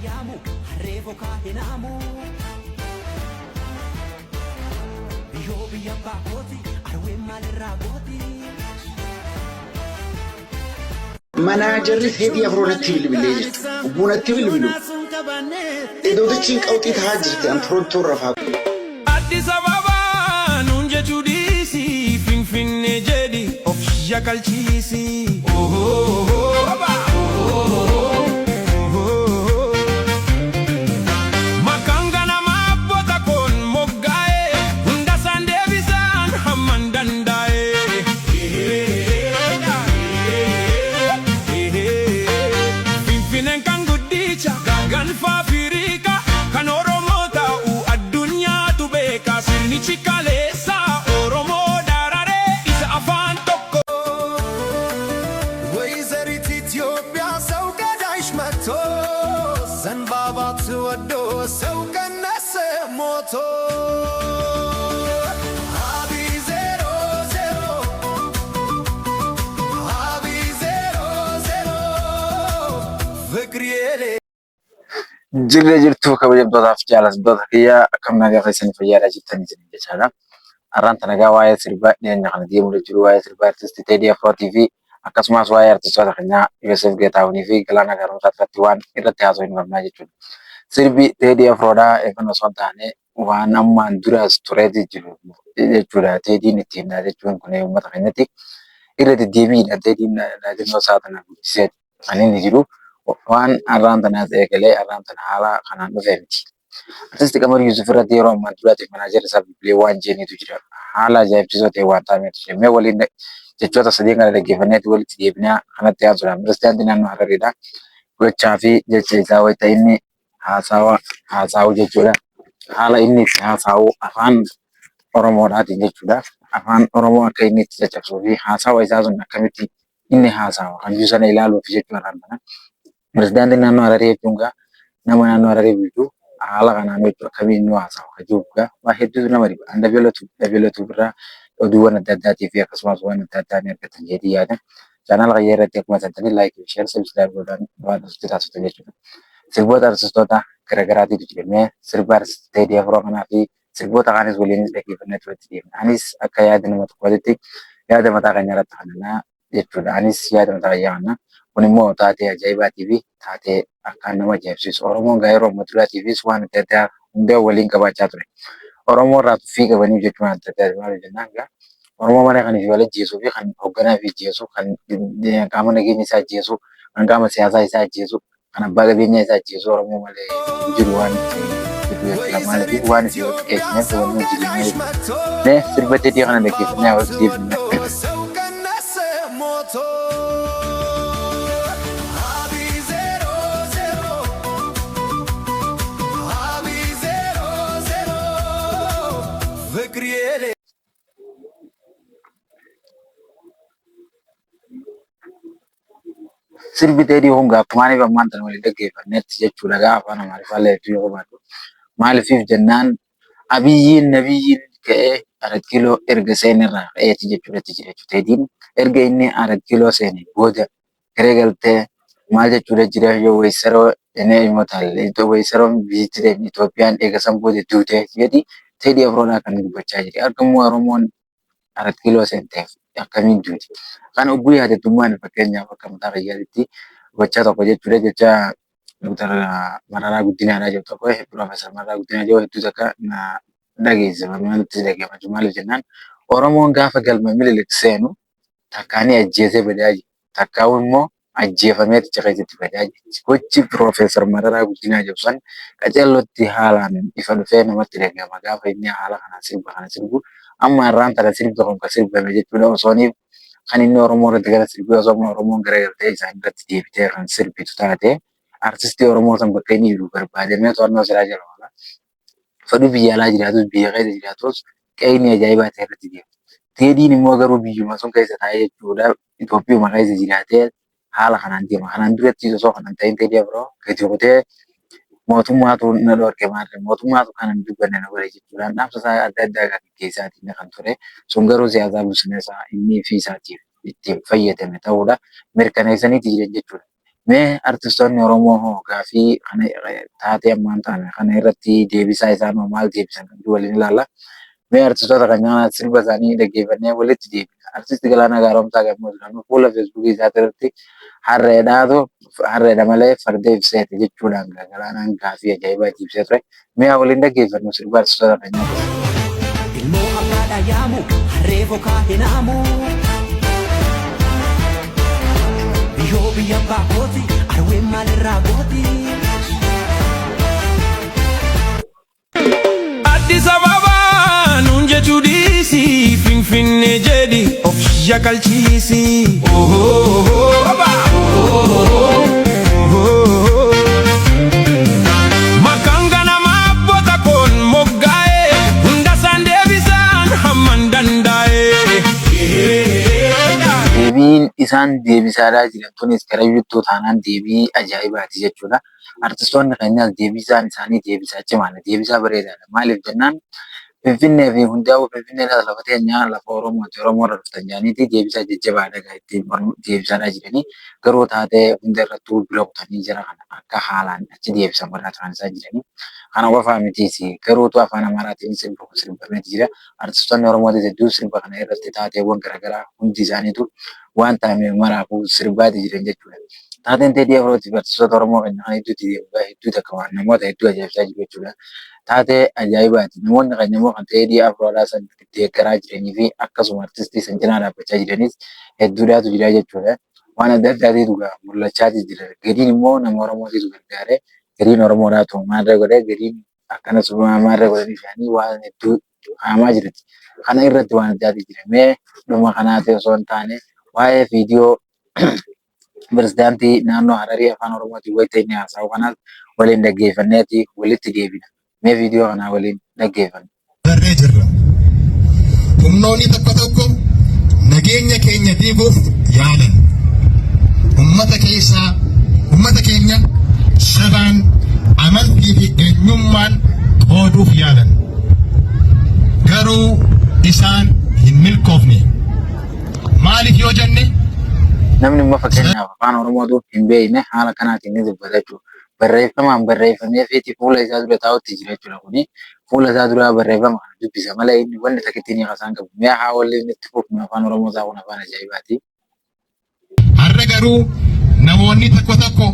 yaamu harree fokaa hin haamu. Biyyoo biyya abbaa kooti arween maalirraa gooti. Manaajarri Teedii Afroo natti bilbilee jechuudha. Hogguu natti bilbilu edootichiin qawxii tahaa jirti an Torontoo irra faa. Addis Ababa nuun jechuu dhiisi Finfinnee jedhi of shakalchiisi. Maqaan ganamaa abboota koon moggaa'e hunda isaan deebisaan hamman danda'e. Finfinneen kan guddicha ganfa Afrikaa kan Oromoo ta'u addunyaatu beeka sirnichi kaleessa Oromoo dararee isa afaan tokko. ወይዘሪት ኢትዮጵያ ሰው ገዳይሽ መጥቶ ዘንባባ ትወዶ ሰው ቀነሰ ሞቶ አብይ ዜሮ ዜሮ አብይ ዜሮ ዜሮ ፍቅር የሌ Jirra jirtuu kabajamtootaaf jaalattoota kiyyaa akkam nagaa keessanii fayyaadhaa jirtanii isin jechaadha. Har'aan tana egaa waa'ee sirba dhiyeenya kana deemuu jiru waa'ee sirba artistii Teedii Afrootii fi akkasumas waa'ee artistoota keenyaa Yoosef Geetaahunii fi Galaanaa Gaaromsaa irratti waan irratti haasa'uu hin qabnaa jechuudha. Sirbi Teedii Afroodhaa eegan osoo hin taane waan ammaan duraas tureeti jiru jechuudha. Teediin ittiin jechuun kun uummata keenyatti irra deddeebiidha. Teediin dhaadannoo isaa tana guddisee kan inni jiru waan har'aan tanaas eegalee har'aan tana haala kanaan dhufee miti. Artisti Qamar Yuusuf irratti yeroo ammaan duraatiif manaajarri isaa bilbilee waan jeeniitu jira. Haala ajaa'ibsiisoo ta'e waan ta'ameetu jira. Mee waliin jechoota sadii kana dhaggeeffanneetu walitti deebinaa kanatti aansuudhaan pirezidaantii naannoo Harariidha. Gochaa fi jecha isaa wayita inni haasawa haasa'u jechuudha. Haala inni itti haasa'u afaan Oromoodhaatiin jechuudha. Afaan Oromoo akka inni itti caccabsuu fi haasawa isaa sun akkamitti inni haasawa kan jiru sana ilaaluuf jechuudha afaan kana. Pirezidaantiin naannoo Hararii jechuun gaa nama naannoo Hararii bulchu haala kanaan jechuudha akkamiin inni haasawa kan jiru gaa waa hedduutu nama dhiba. An dabalatu irraa oduuwwan adda addaatii fi akkasumas waan adda addaa ni argatan jedhee yaada. Chaanaala kiyya irratti akkuma seentanii like, share, subscribe godhaan waan nuti taasisan jechuudha. Sirboota artistoota garaagaraatiitu jira. Mee sirba artist Teedii Afroo kanaa fi sirboota kaanis waliinis dhaggeeffannee turetti deemna. Anis akka yaada nama tokkootitti yaada mataa keenya irratti kananaa jechuudha. Anis yaada mataa kiyyaa kana. Kun immoo taatee ajaa'ibaatii fi taatee akkaan nama ajaa'ibsiisu. Oromoon gaa yeroo amma duraatiifis waan adda addaa hunda waliin qabaachaa ture. Oromoo irraa tuffii qabanii jechuun adda addaa maal jennaan gaa Oromoo mana kan fi wal ajjeesuu fi kan hoogganaa fi ajjeesu kan qaama nageenya isaa ajjeesu kan qaama siyaasaa isaa ajjeesu kan abbaa qabeenyaa isaa ajjeesu Oromoo malee hin jiru waan jiru jechuudha. Maaliif waan isin wal qixxeessineef wanni hojii መጥቶ Mee sirba Teedii kana dhaggeeffannee walitti deebinee. ሰው ቀነሰ ሞቶ አብይ ዜሮ ዜሮ አብይ ዜሮ ዜሮ ፍቅር የሌ Sirbi Teedii kun gaaffumaaniif ammaan tana waliin dhaggeeffannetti jechuudha. Gaafa afaan Amaariffaa illee hedduu yoo qabaatu. Maaliif jennaan Abiyyiin nabiyyiin ka'ee Arat Kiiloo erga seenerraa ka'eeti jechuudhatti jira jechuudha. Teediin erga inni Arat Kiiloo seene booda garee galtee maal jechuudha jira yoo weessaroo inni imotaal weessaroon biyyitti Itoophiyaan eega san booda duute jedhi Teedii Afroodhaa kan dubbachaa jira. Argamuu Oromoon Arat Kiiloo seenteef akkamiin duuti? Kan ogguu yaadattummaan fakkeenyaaf akka mataa kiyyaatti gochaa tokko jechuudha jecha Dr. Mararaa Guddinaadhaa jedhu tokko Piroofeesar Mararaa Guddinaa jedhu hedduu takka na dhageessifame nutti dhageeffachuu maaliif jennaan Oromoon gaafa galma Minilik seenu takkaa ni ajjeesee badaa jiru takkaa immoo ajjeefamee achi keessatti badaa jiru. Gochi Piroofeesar Mararaa Guddinaa jedhu san qaceellotti haalaan ifa dhufee namatti dhagahama gaafa inni haala kanaan sirba kana sirbu amma har'aan tana sirbi kun kan sirbame jechuudha osooniif kan inni Oromoo irratti gara sirbee osoo Oromoon gara galtee isaan irratti deebitee kan sirbitu taate artistii Oromoo san bakka inni jiru barbaadamee to'annoo seeraa jala oola. Fedhu biyya alaa jiraatus biyya keessa jiraatus qe'inni ajaa'ibaa ta'e irratti deema. Teediin immoo garuu biyyuma sun keessa taa'ee jechuudha Itoophiyuma keessa jiraatee haala kanaan deema. Kanaan duratti osoo kanan ta'in Teedii Afroo gadi kutee mootummaatu na dhorke maarree mootummaatu kan hin dubbanne na godhe jechuudhaan dhaamsa isaa adda addaa gaggeessaatiin kan ture. Sun garuu siyaasaa bulchiinsa isaa inni fi isaatiif ittiin fayyadame ta'uudha mirkaneessaniiti jiran jechuudha. Mee artistoonni Oromoo hoo gaafii kana taatee ammaan taane kana irratti deebisaa isaan hoo maal deebisan kan jedhu waliin ilaalla. Mee artistoota keenya sirba isaanii dhaggeeffannee walitti deebina. Artisti Galaanaa Gaaromsaa Gammachuudhaan fuula feesbuukii isaa irratti harreedhaatu harreedha malee farda ibseeti jechuudhaan Galaanaan gaafii ajaa'ibaa deebisee ture. Mee haa waliin dhaggeeffannu sirba artistoota keenyaa. Ilmoo abbaadha yaamu harree fokaa hin haamu. Yoo biyya abbaa kooti arween maalirraa gooti. Addis Ababa nuun jechuu dhiisi Finfinnee jedhi of shakalchiisi. Maqaan ganamaa abboota koon moggaa'e hunda isaan deebisaan hamman danda'e. Deebiin isaan deebisaadhaa jiran tunis gara yuutuu taanaan deebii ajaa'ibaati jechuudha. Artistoonni keenyas deebisaan isaanii deebisaa cimaadha. Deebisaa bareedaadha. Maaliif jennaan Finfinnee fi hundaa'uu Finfinnee lafa teenyaa lafa Oromooti. Oromoo irra dhuftan jedhaniiti deebisaa jajjabaadha kan ittiin deebisaadhaa jiranii. Garuu taatee hunda irrattuu bira kutanii jara kana akka haalaan achi deebisan godhaa turan isaan jiranii. Kana qofaa mitiis garuutu afaan Amaaraatiin sirba kun sirbameeti jira. Artistoonni Oromootis hedduu sirba kana irratti taateewwan garaagaraa hundi isaaniitu waan ta'ame maraafuu sirbaati jiran jechuudha. Taateen Teedii Afrootii fi artistoota Oromoo keenya kana hedduutti deemu hedduu takka waan namoota hedduu ajaa'ibsaa jiru jechuudha. Taatee ajaa'ibaati. Namoonni keenya immoo kan Teedii Afroodhaa san deeggaraa jiranii fi akkasuma artistii san cinaa dhaabbachaa jiranis hedduudhaatu jira jechuudha. Waan adda addaatiitu mul'achaati jira. Gariin immoo nama Oromootiitu gargaare. Gariin Oromoodhaatu maarree godhe. Gariin akkanas maarree godhanii fe'anii waan hedduu haamaa jirti. Kana irratti waan addaati jira. Mee dhuma kanaati osoo hin taane waa'ee viidiyoo pirezidaantii naannoo Hararii afaan Oromootiin wayita inni haasa'u kanaas waliin dhaggeeffanneeti walitti deebina. Mee viidiyoo kanaa waliin dhaggeeffanna. Barree jirra. Humnoonni tokko tokko nageenya keenya diiguuf yaalan. Ummata keessaa ummata keenya sabaan amantii fi eenyummaan qooduuf yaalan. Garuu isaan hin milkoofne. Maaliif yoo jenne Namni immoo fakkeenyaaf afaan Oromootu hin beekne haala kanaatiin ni dubbata jechuudha. Barreeffamaan barreeffamee fi fuula isaa dura taa'utti jira jechuudha kuni. Fuula isaa duraa barreeffama kana dubbisa malee inni wanni takka ni kasaan qabu. Mee haa waliin itti fufnu afaan Oromoo isaa kun afaan ajaa'ibaati. Har'a garuu namoonni tokko tokko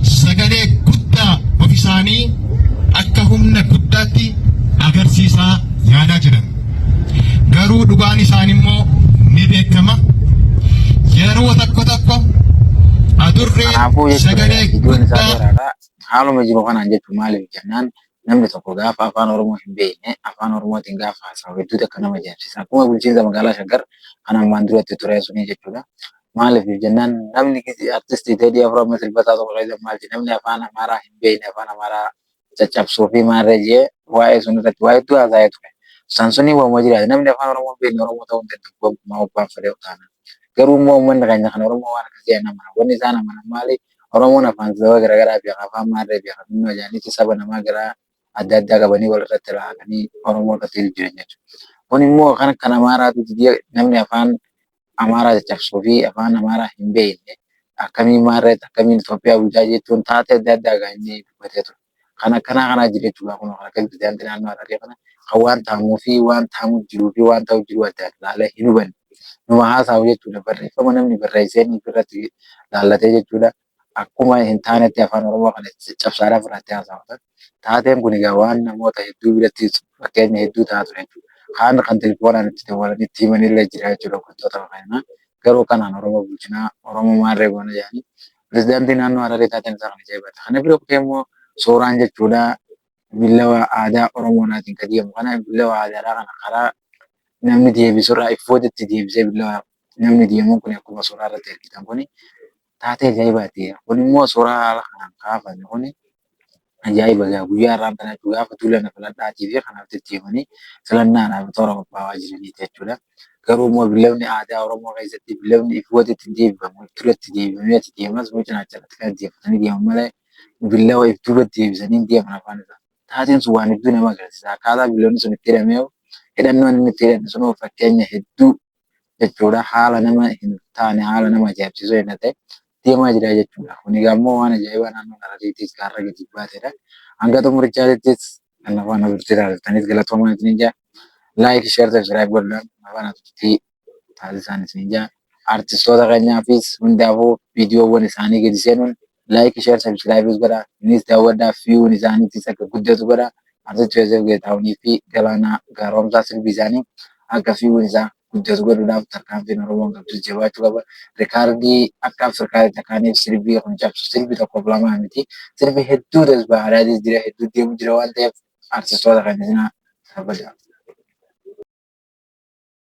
sagalee guddaa of isaanii akka humna guddaatti agarsiisaa yaalaa jiran. Garuu dhugaan isaan immoo ni beekama. Yeroo tokko tokko adurreen Kanaafuu jechuudha sagalee viidiyoon isaa guddaa dheeraadha. Haaluma jiru kanaan jechuun maaliif jennaan namni tokko gaafa afaan Oromoo hin beekne afaan Oromootiin gaafa haasa'u hedduutu akka nama ajaa'ibsiisa. Akkuma bulchiinsa magaalaa Shaggar kan ammaan duratti ture suni jechuudha. Maaliif jennaan namni artistii Teedii Afroo amma sirbataa tokko keessa maal jedhe namni afaan Amaaraa hin beekne afaan Amaaraa caccabsuu fi maarree jee waa'ee sun irratti waa hedduu haasa'ee ture. San suni waanuma jiraate namni afaan Oromoo hin beekne Oromoo ta'uu hin danda'u gonkumaa abbaan fedhe taanaan. Garuu immoo uummanni keenya kan Oromoo waan akkasii hin amanan. Wanni isaan amanan maali? Oromoon afaan saba garaagaraa beeka, afaan maarree beeka, finnoo jedhaniiti saba namaa garaa adda addaa qabanii walirratti raakanii Oromoo irratti jiran jechuudha. Kun immoo kan kan Amaaraatu didee namni afaan Amaaraa caccabsuu fi afaan Amaaraa hin beekne akkamiin maarree akkamiin Itoophiyaa bulchaa jechuun taatee adda addaa kan inni dubbatee ture. Kan akkanaa kanaa jira jechuudha kun kan akka pirezidaantii naannoo Hararii kana kan waan taamuu fi waan taamuu jiruu fi waan ta'u jiru adda adda laalee hin hubanne. Numa haasa'u jechuudha barreeffama namni barreessee inni irratti laallatee jechuudha. Akkuma hin taanetti afaan Oromoo kana caccabsaadhaaf irratti haasa'u. Taateen kun egaa waan namoota hedduu biratti fakkeenya hedduu ta'aa ture jechuudha. Kaan kan telefoonaan itti dawwalanii itti himanillee jira jechuudha wantoota kana. Garuu kanaan Oromoo bulchinaa Oromoo maarree goona jedhanii pirezidaantii naannoo Hararii taateen isaa kan ajaa'ibaati. Kana bira kutee immoo suuraan jechuudha billawa aadaa Oromoodhaatiin kan deemu kana billawa aadaadhaa kana karaa namni deebisurraa iffootitti deebisee billawa namni deemuun kun akkuma suuraa irratti argitan kun taatee ajaa'ibaati. Kun immoo suuraa haala kanaan kaafame kun ajaa'iba egaa guyyaa har'aan tana jechuun gaafa duula na filadhaatii fi kanaaf deddeemanii filannaadhaaf toora qophaa'aa jiraniiti jechuudha. Garuu immoo billawni aadaa Oromoo keessatti billawni ifootitti hin deebifamu duratti deebifamee itti deemas immoo cinaacha irratti kan deeffatanii deeman malee billawa if duubatti deebisanii hin deeman afaan isaa. Taateen sun waan hedduu nama agarsiisa. Akkaataa billawni sun itti hidhamee hidhannoon inni itti hidhame sun fakkeenya hedduu jechuudha. Haala nama hin taane haala nama ajaa'ibsiisu hin ta'e. deemaa jira jechuudha. Kun egaa immoo waan ajaa'ibaa naannoon Harariitis gaarra gadi baatedha. Hanga xumurichaattis kan na faana turtii taasistanis galatoomaa isiniin jedha. Like, share, subscribe godhuudhaan na faana turtii taasisaan isiniin jedha. Artistoota keenyaafis hundaafuu viidiyoowwan isaanii gadi seenuun like, share, subscribe godhaa. Innis daawwadhaa viewn isaaniitis akka guddatu godhaa. Artist Yoosef Geetaahunii fi Galaanaa Gaaromsaa sirbi isaanii akka viewn isaa guddatu godhuudhaaf tarkaanfiin Oromoon qabdus jabaachuu qaba. Rikaardii akka Afrikaatti akaaniif sirbii kun cabsu sirbi tokkoof lamaa miti. Sirbi hedduu tasbaadhaatis jira hedduu deemu jira waan ta'eef artistoota keenya cinaa dhaabbadhaa.